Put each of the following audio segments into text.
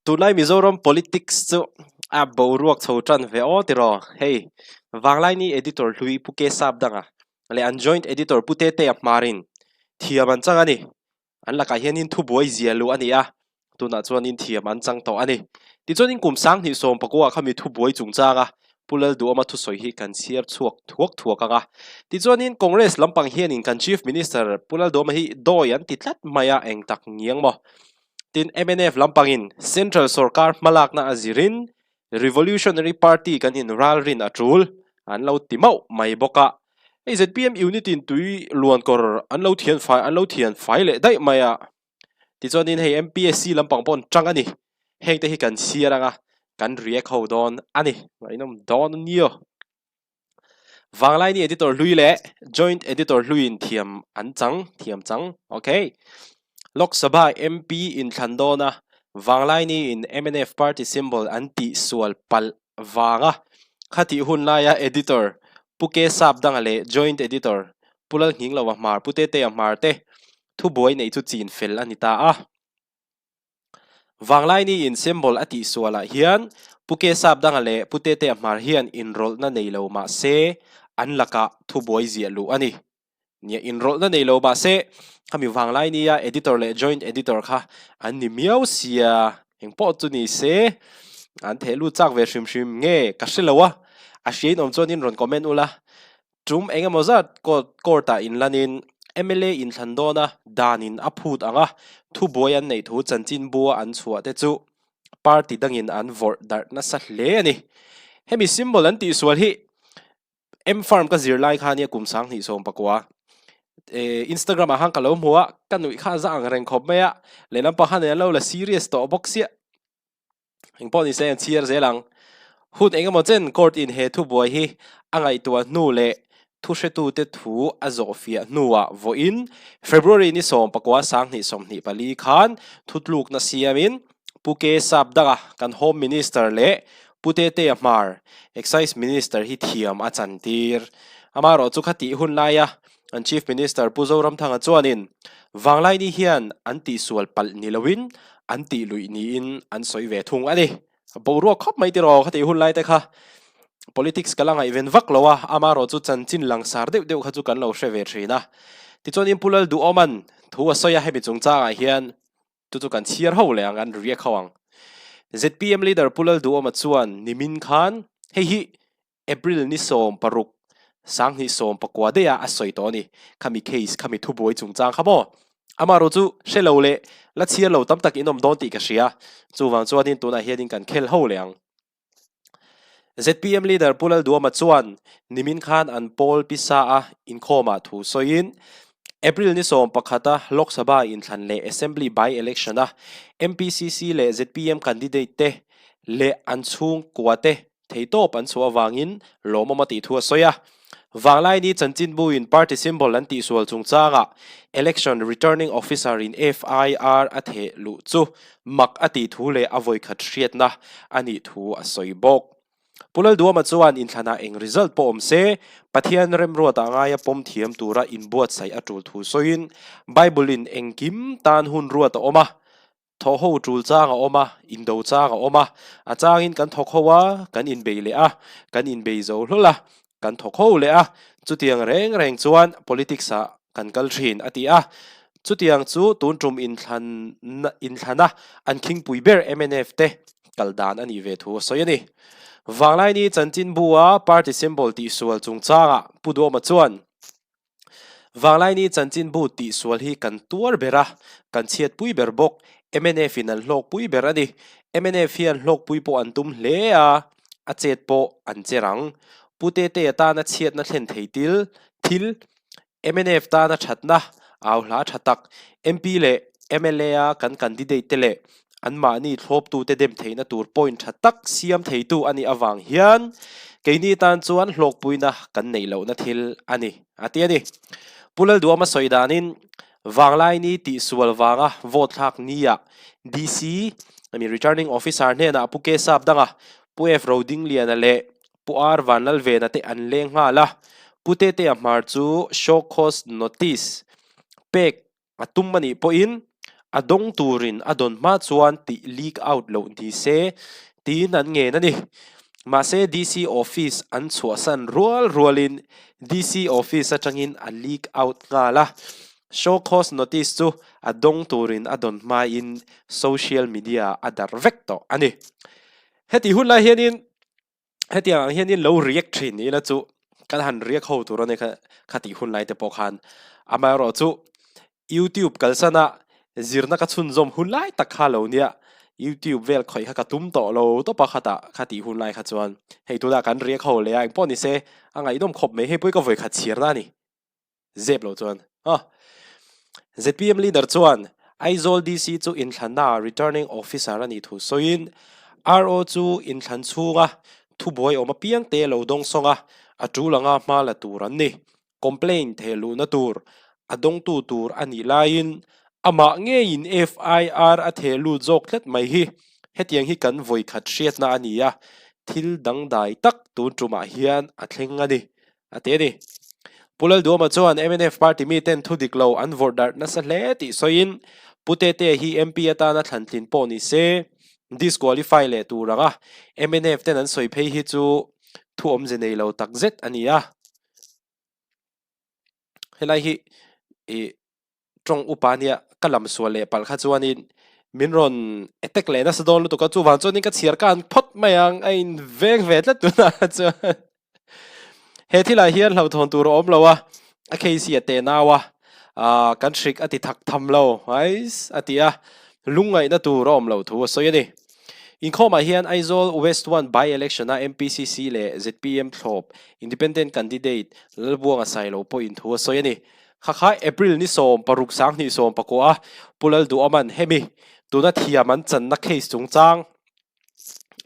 Tunlai Mizoram politics chu a boruak chho tan ve aw tiraw. Hei, Vanglaini editor hlui Pu K Sapdanga leh an joint editor Pu Tetea Hmarin thiam an chang a ni. An lakah hianin thubuai zia luh a ni a, tunah chuanin thiam an chang tawh a ni. Tichuanin kum 2010 pakuah khami thubuai chungchanga Pu Lalduhawma thusawi hi kan chhiar chhuak thuak thuak ang a. Tichuanin Congress lampang hianin kan Chief Minister Pu Lalduhawma hi dawi an ti tlat mai a, eng tak ngiang maw? Tin, mnf lampangin Central sorkar hmalakna a zirin Revolutionary Party kan inralrin a tul an lo ti mauh mai bawk a. Hei zpm unit in tui luan kawr an lo thian fai an lo thian fai leh daih mai a. Tichuanin hei MPSC lampang pawh an tang a ni. Heng te hi kan chhiar anga kan react ho dawn a ni. Ngaihnawm dawn a nia. Vanglaini editor hlui leh joint editor hluiin thiam an chang thiam chang. Okay. Lok Sabha MP inthlan dawna Vanglaini in mnf party symbol an tih sual palh vanga khatih hun laia editor Pu K Sapdanga leh joint editor Pu Lalnghinglova Hmar Pu Tetea Hmar te thubuai neih chu chin fel a ni ta a. Vanglaini in symbol a tih sualah hian Pu K Sapdanga leh Pu Tetea Hmar hian inrawlhna nei lo mah se an lakah thubuai ziah luh a ni. Nia, inrawlhna nei lo mah se khami Vanglaini-a editor leh joint editor kha an ni miau sia, engpawh chu ni se an theh lut chak ve hrim hrim nge ka hre lo a, a hria in awm chuan in rawn comment ula. Tum eng emaw zat court court-ah inlanin mla inthlan dawna danin a phut ang a, thubuai an neih thu chanchinbua an chhuah te chu party dangin an vawrh darh nasa hle a ni. Hemi symbol an tihsual hi M-Farm ka zir lai kha nia kum 2019 Instagram-ah khan ka lo hmu a, ka nuih kha a za ang reng khawp mai a, lehlam pang khan an lo la serious tawh bawk sia. Engpawh ni se an chhiar zel ang. Hun engemaw chen court in he thubuai hi a ngaihtuah hnu leh thuhretute thu a zawhfiah hnuah vawiin February ni 19 24 khan thutlukna siamin Pu K Sapdanga kan Home Minister leh Pu Tetea Hmar Excise Minister hi thiam a chantir. Amaherawhchu khatih hun laia An Chief Minister Pu Zoramthanga chuanin Vanglaini hian an tihsual palh ni loin an tih luih niin an sawi ve thung a ni. Boruak khawp mai tiraw kha tih hun lai te kha politics ka la ngaihven vak lo a, amaherawh chu chanchin langsar deuh deuh kha chu kan lo hre ve thin a. Tichuanin Pu Lalduhawma'n thu a sawi a, hemi chungchangah hian chu chu kan chhiar ho leh ang, an riak ho ang. Zpm Leader Pu Lalduhawma chuan nimin khan hei hi April ni 16, 2019 daih a a sawi tawh a ni. Khami case, khami thubuai chungchang kha maw? Amaherawh chu hre lo leh la chhiar lo tam tak in awm dawn tih ka hria. Chuvang chuanin tunah hianin kan khel ho leh ang. Zpm leader Pu Lalduama chuan nimin khan an pawl pisa a inkhawmah thu sawiin, April ni 11 a Lok Sabha inthlan leh Assembly by-election a MPCC leh zpm candidate te leh an chhungkua te Theitawp an chhuah avangin lawmawm a tih thu a sawi a. Vanglaini chanchinbuin party symbol an tihsual chungchangah Election Returning Officer in FIR a theh luh chu mak a tih thu leh a vawikhat hriatna a nih thu a sawi bawk. Pu Lalduama chuan inthlanah eng result pawh awm se, Pathian remruatah ngaia pawm thiam tura inbuatsaih a tul thu sawiin Bible-in engkim tan hun ruat a awm a, Thawh ho tul chang a awm a, indo chang a awm a. A changin kan thawk ho a, kan inbei leh a, kan inbei zo hlawl a, kan thawk ho leh a. Chutiang reng reng chuan politics ah kan kal thin, a ti a. Chutiang chu tun tum inthlan inthlana an khingpui ber mnf te kal dan a nih ve thu a sawi a ni. Vanglaini chanchinbu-a party symbol tihsual chungchangah Pu Duhawma chuan, Vanglaini chanchinbu tihsual hi kan tuar ber a, kan chhiatpui ber bawk. Mnf in an hlawkpui ber a ni. Mnf hian hlawkpui pawh an tum hle a, a chet pawh an che rang. Pu Tetea tana chhiatna thlen thei til, thil, mnf tana thatna, au hla tha tak, MP leh mla a kan candidate te leh Anmahni thlawptute dem theihna tur point tha tak siam theitu a nih avang hian keini tan chuan hlawkpuina kan neih lohna thil a ni, a ti a ni. Pu Lalduama sawi danin Vanglaini tihsual vanga vote thlak nia DC, I mean Returning Officer hnenah Pu K Sapdanga, Pu F Rodingliana leh Pu R Vanlalvena te an leng nghal a, Pu Tetea Hmar chu show cause notice pek A tum a nih pawhin A dawng turin a dawn hma chuan tih leak out loh ni se tiin an ngen a ni. Mahse DC office an chhuahsan rual rualin DC office atangin a leak out nghal a. Show cause notice chu a dawng turin a dawn hmain social media a darh vek tawh a ni. Heti hun lai hianin hetiang ang hianin lo react thin ni ila chu kan han react ho tur a ni kha kha tih hun lai te pawh khan amaherawh chu YouTube kalsana zirna ka chhunzawm hun lai tak kha lo nia YouTube vel khawih kha ka tum tawh lo tawp a khatah kha tih hun lai kha chuan hei tunah kan react ho leh a engpawh ni se a ngaihnawm khawp mai hei pawh hi ka vawikhat chhiarna a ni. Zep lo chuan a zpm leader chuan Aizawl DC chu inthlanna returning officer a nih thu sawiin RO chu inthlan chhunga thubuai awm apiang te lo dawng sawng a, a tul anga hma la tur an ni. Complaint theh luhna tur a dawngtu tur a nih laiin amah ngeiin FIR a theh lut zawk tlat mai hi hetiang hi kan vawikhat hriatna a ni a, thil dangdai tak tun tumah hian a thleng a ni. A ti a ni. Pu Lalduama chuan mnf party miten thu dik lo an vawrh darh nasa hle tih sawiin Pu Tetea hi MP atana thlantlin pawh ni se disqualify leh tur anga mnf ten an sawi phei hi chu thu awmze nei lo tak zet a ni a. Helai hi ih tawng upa nia ka lam sual leh palh kha chuanin min rawn attack leh nasa dawn lutuk a chuvang chuanin ka chhiar ka han phawt mai ang a in veng ve tlat tunah chuan he thilah hian hlauhthawn tur a awm lo a a case hi a te nau a ah kan hrik a ti thak tham lo ais a ti a lungngaihna tur a awm loh thu a sawi a ni inkhawmah hian Aizawl West 1 by election a MPCC leh zpm thlawp independent candidate Lalbuanga Sailo pawhin thu a sawi a ni. Khakhai April ni 16 2019 a Pu Lalduhawma'n hemi tuna thiam an channa case chungchang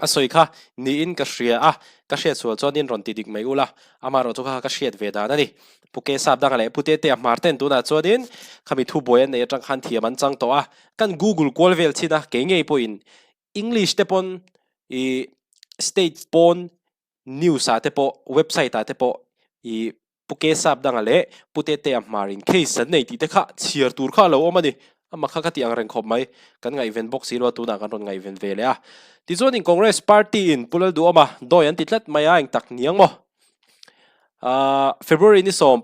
a sawi kha niin ka hria a, ka hriat sual chuanin rawn ti dik mai ula, amaherawh chu kha ka hriat ve dan a ni. Pu Kesap danga leh Pu Tetea hmar ten tunah chuanin khami thubuai an neih atang khan thiam an chang tawh a, kan google kual vel chin a, kei ngei pawhin English te pawn ih state pawn news ah te pawh website ah te pawh ih Pu Kesap danga leh Pu Tetea hmar in case an nei tih te kha chhiar tur kha a lo awm a ni. Amah kha ka tih ang reng khawp mai. Kan ngaihven bawk si lo a tunah kan rawn ngaihven ve leh a. Tichuanin Congress party in Pu Lalduhawma dawi an ti tlat mai a eng tak niang maw? Ahh February ni 17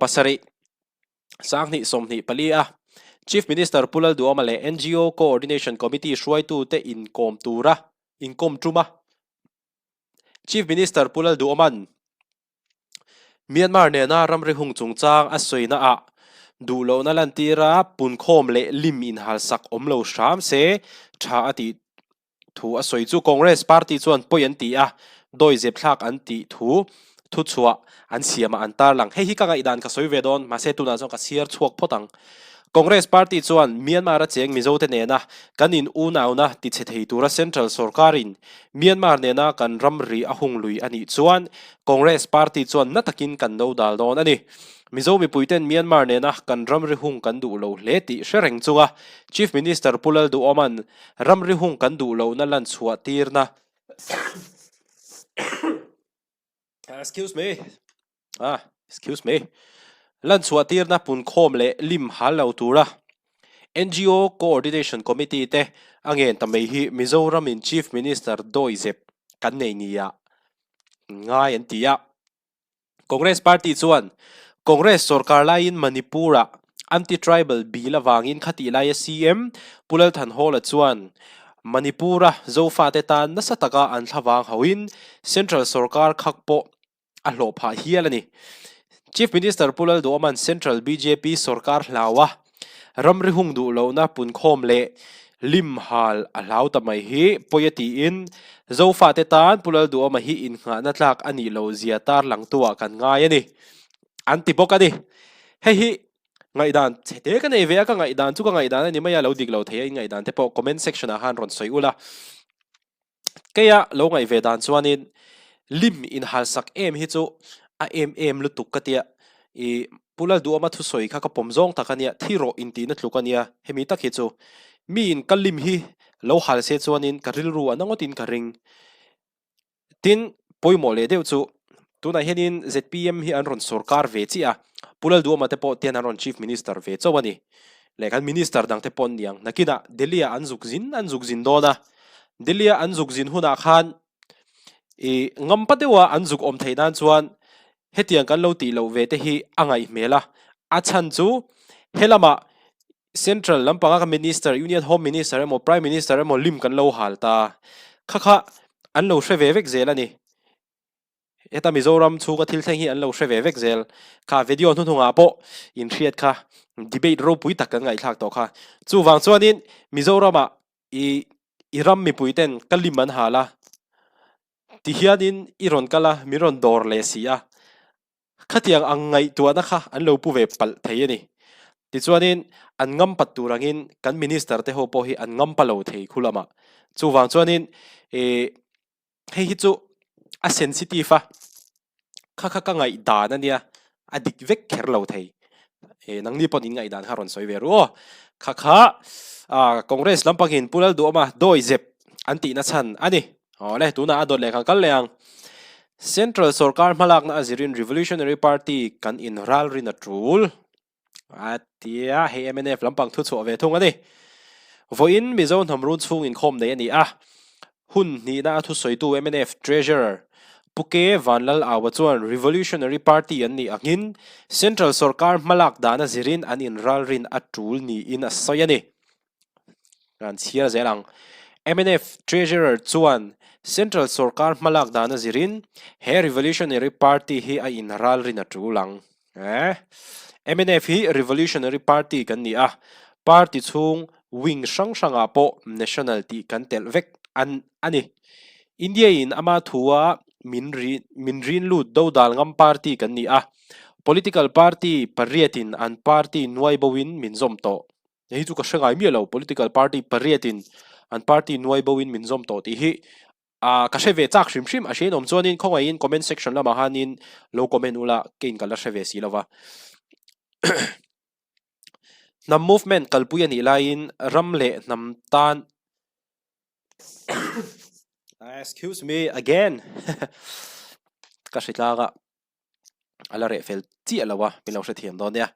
2024 a Chief Minister Pu Lalduhawma leh NGO Coordination Committee hruaitute inkawm tura inkawm tum a. Chief Minister Pu Lalduhawma'n Myanmar nena ramri hung chungchang a sawina ah duhlohna lantira punkhawm leh lim inhalsak awm lo hram se tha a tih thu a sawi chu Congress party chuan pawi an ti a, dawizep thlak an tih thu thuchhuah an siamah an tarlang. Hei hi ka ngaihdan ka sawi ve dawn, mahse tunah chuan ka chhiar chhuak phawt ang. Congress party chuan Myanmar a cheng Mizote nena kan in unauna tichhe thei tura central sorkarin Myanmar nena kan ramri a hung lui a nih chuan Congress party chuan na takin kan do dal dawn a ni. Mizo mipuiten Myanmar nena kan ramri hung kan duh lo hle tih hre reng chunga Chief Minister Pu Lalduhawma'n ramri hung kan duh lohna lan chhuah tirna Excuse me. Ah, excuse me. Lan chhuah tirna punkhawm leh lim hal lo tura NGO Coordination Committee te a ngen ta mai hi Mizoram in Chief Minister dawizep kan nei nia ngai an ti a. Congress Party chuan Congress sorkar laiin Manipur-ah Anti-Tribal Bill avangin khatih laia CM Pu Lal Thanhawla chuan Manipur-a Zofate tan nasa taka an thlavang hauhin Central sorkar khak pawh a hlawh phah hial a ni. Chief Minister Pu Lalduhawma'n Central bjp sorkar hlau a, ramri hung duh lohna punkhawm leh lim hal a hlau ta mai hi pawi a tiin Zofate tan Pu Lalduhawma hi innghahna tlak a nih loh zia tarlangtuah kan ngai a ni, an ti bawk a ni. Hei hi ngaihdan chhe te ka nei ve a, ka ngaihdan chu ka ngaihdan a ni mai a, lo dik lo thei a inngaihdan te pawh comment section ah khan rawn sawi ula. Keia lo ngaih ve dan chuanin lim inhalsak em hi chu a em em lutuk ka tia i Pu Lalduhawma thusawi kha ka pawm zawng tak a nia, thi rawh intihna tluk a nia hemi tak hi chu. Miin ka lim hi lo hal se chuanin ka rilru a na ngawtin ka ring. Tin, pawimawh leh deuh chu tunah hianin zpm hi an rawn sorkar ve chiah a, Pu Lalduhawma te pawh tian an rawn Chief Minister ve chauh a ni. Leh kan minister dangte pawh an ni ang. Nakinah Delhi-ah an zuk zin an zuk zin dawn a. Delhi-a an zuk zin hunah khan i ngampa deuha an zuk awm theih nan chuan hetiang kan lo tih loh ve te hi a ngaih hmel a. A chhan chu helamah Central lampanga ka minister, Union Home Minister emaw Prime Minister emaw lim kan lo hal ta. Kha kha an lo hre ve vek zel a ni. Heta Mizoram chhunga thil thleng hi an lo hre ve vek zel. Kha video hnuhnungah pawh inhriat kha debate ropui tak kan ngaihthlak tawh kha. Chuvang chuanin Mizoramah i i ram mipui ten ka lim an hal a, tihianin i rawn kal a, min rawn dawr leh si a. Khatiang ang ngaihtuahna kha an lo pu ve palh thei a ni. Tichuanin an ngampat tur angin kan minister te ho pawh hi an ngampa lo thei khu lamah. Chuvang chuanin i hei hi chu a sensitive a, kha kha ka ngaihdan a nia, a dik vek kher lo thei. E nangni pawh in ngaihdan kha rawn sawi ve ru aw. Kha kha ah Congress lampangin Pu Lalduhawma dawi zep an tihna chhan a ni. Aw le, tunah a dawt leh khan kal leh ang. Central sorkar hmalakna a zirin Revolutionary Party kan inralrin a tul. A tia, hei mnf lampang thu chhuah ve thung a ni. Vawiin Mizo hnam run chhung inkhawm nei a ni a, hun hnihna a thusawitu mnf Treasurer Pu K Vanlal Aua chuan Revolutionary Party an nih angin Central sorkar hmalak dan a zirin an inralrin a tul niin a sawi a ni. Kan chhiar zel ang. Mnf Treasurer chuan Central sorkar hmalak dan a zirin he Revolutionary Party hi a inralrin a tul ang. Eh? Mnf hi Revolutionary Party kan ni a, party chhung wing hrang hrangah pawh national tih kan telh vek an a ni. India in ama thua min ri min rin lut dodal ngam party kan ni a, political party pariatin an party nuai boin min zawm tawh. Hei chu ka hre ngai miah lo, political party pariatin an party nuai boin min zawm tawh tih hi ah ka hre ve chak hrim hrim a hriain awm chuanin khawngaihin comment section lamah khanin lo comment ula keiin ka la hre ve si lova. Hnam movement kalpui a nih laiin ram leh hnam tan Excuse me again ka hri tlang a. a la reh fel chiah lo a min lo hrethiam dawn nia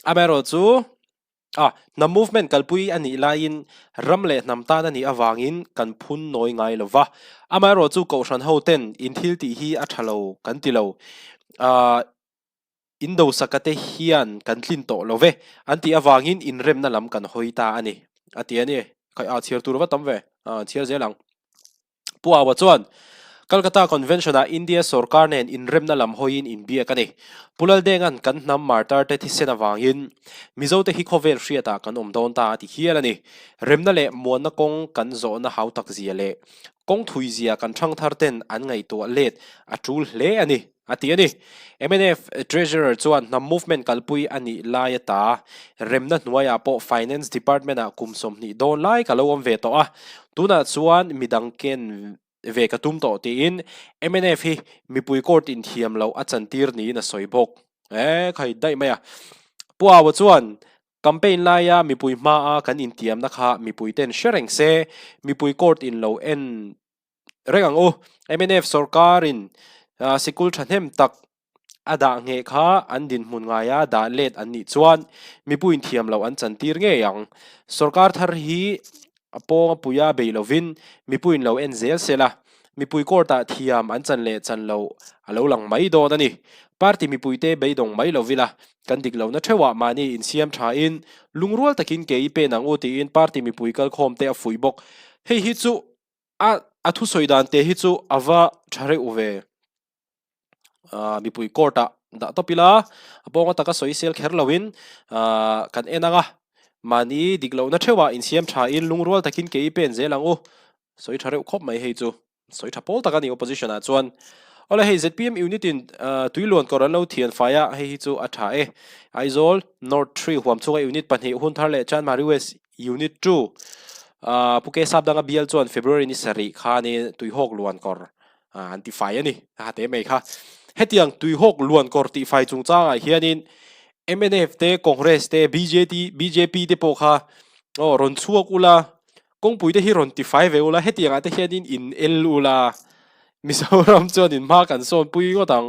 amaherawh chu ah hnam movement kalpui a nih laiin ram leh hnam tan a nih avangin kan phun nawi ngai lo va amaherawh chu kohhran ho ten in thil tih hi a tha lo kan ti lo ah in dosaka te hian kan tlin tawh lo ve an tih avangin inremna lam kan hawi ta a ni a ti a ni khaih ah chhiar tur va tam ve ah chhiar zel ang. Pu Awa chuan, Calcutta Convention-ah India sorkar nen inremna lam hawiin inbiak a ni. Pu Laldenga'n kan hnam martar-te thisen avangin Mizote hi khawvel hriatah kan awm dawn ta a ti hial a ni. Remna leh muanna kawng kan zawhna hautak zia leh kawng thui zia kan thangthar ten an ngaihtuah let a tul hle a ni. A ti a ni. Mnf Treasurer chuan hnam movement kalpui a nih lai ata remna hnuaiah pawh Finance Department-ah kum 20 dawn lai ka lo awm ve tawh a, tunah chuan midang ken ve ka tum tawh tiin mnf hi mipui court inthiam loh a chantir niin a sawi bawk. E khai daih mai a. Pu Awa chuan campaign laia mipui hmaa kan intiamna kha mipuiten hre reng se, mipui court in lo en Reng ang u, mnf sorkarin sikul thahnem tak a dah ngheh kha an dinhmun ngaia dah let an nih chuan mipuiin thiam loh an chantir ngei ang. Sorkar thar hi a pawng a puia bei lovin mipuiin lo en zel se la, mipui court-ah thiam an chan leh chan loh a lo lang mai dawn a ni. Party mipuite beidawng mai lo vila kan dik lohna theuhah mahni insiam thain lungrual takin ke i pen ang u tiin party mipui kalkhawmte a fuih bawk. Hei hi chu A a thusawi dan te hi chu a va tha reuh ve. Ahh mipui court ah dah tawp ila a pawnga taka sawi sel kher loin ahh kan en ang a, mahni dik lohna theuh ah insiam tha in lungrual takin ke i pen zel ang u. Sawi tha reuh khawp mai hei chu. Sawi tha pawl tak a ni opposition ah chuan. Awle hei zpm unit in tuiluan kawr an lo thian fai a hei hi chu a tha e. Aizawl North 3 huam chhunga unit pahnih Hunthar leh Chanmari West Unit 2, Pu K Sapdanga bial chuan February ni sarih khanin tuihawk luan kawr an tifai a ni. A te mai kha. Hetiang tuihawk luan kawr tihfai chungchangah hianin mnf te, Congress te, BJT, bjp te pawh kha aw rawn chhuak ula, kawngpui te hi rawn tifai ve ula, hetiangah te hianin in el ula, Mizoram chuan in hma kan sawnpui ngawt ang.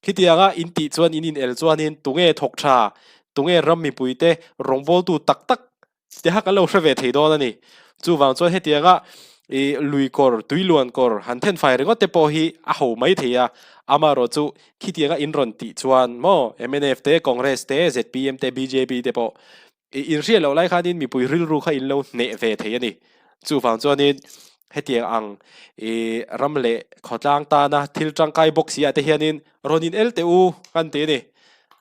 Khitianga in tih chuan in in el chuanin tunge thawk tha? Tunge ram mipuite rawngbawltu tak tak te kha kan lo hre ve thei dawn a ni. Chuvang chuan hetianga i lui kawr, tui luan kawr han then fai ringawt te pawh hi a ho mai thei a, amaherawh chu khitianga in rawn tih chuan maw mnf te, Congress te, zpm te, bjp te pawh i inhriat loh lai khanin mipui rilru kha in lo hneh ve thei a ni. Chuvang chuanin hetiang ang i ram leh khawtlang tana thil tangkai bawk si ah te hianin rawn in el teh u kan ti a ni.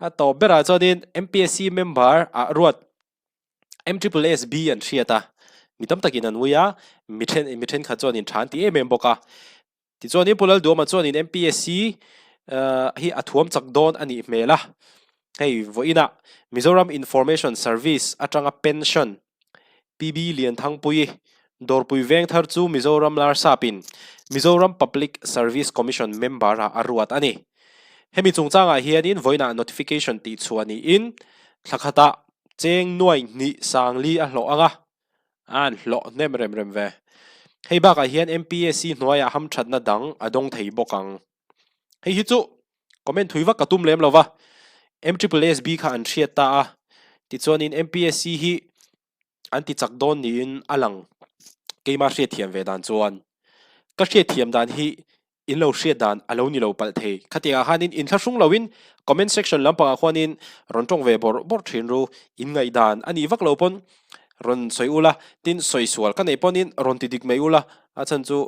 A tawp berah chuanin MPSC member ah ruat MSSB an hriat a, mi tam takin an ui a, mi then mi thenkhat chuanin tha an ti em em bawk a. Tichuanin Pu Lalduama chuanin MPSC hi a thuam chak dawn a nih hmel a, hei vawiinah Mizoram Information Service atanga pension PB Lianthangpuii Dawrpui Vengthar chu Mizoram Larsapin Mizoram Public Service Commission member-ah a ruat a ni. Hemi chungchangah hianin vawiinah notification tihchhuah niin thla khatah Cheng nuai hnih sangli a hlawh ang a, a an hlawh hnem rem rem ve. Hei bakah hian MPSC hnuaiah hamthatna dang a dawng thei bawk ang. Hei hi chu comment thui vak ka tum lem lo va, MSSB kha an hriat ta a, tichuanin MPSC hi an ti chak dawn niin a lang. Keima hriatthiam ve dan chuan ka hriatthiam dan hi in lo hriat dan a lo ni lo palh thei. Khatiangah khanin inthlahrung loin comment section lampangah khuanin rawn tawng ve bawrh bawrh thin ru, in ngaihdan a nih vak lo pawn rawn sawi ula, tin sawi sual ka neih pawnin rawn ti dik mai ula, a chhan chu.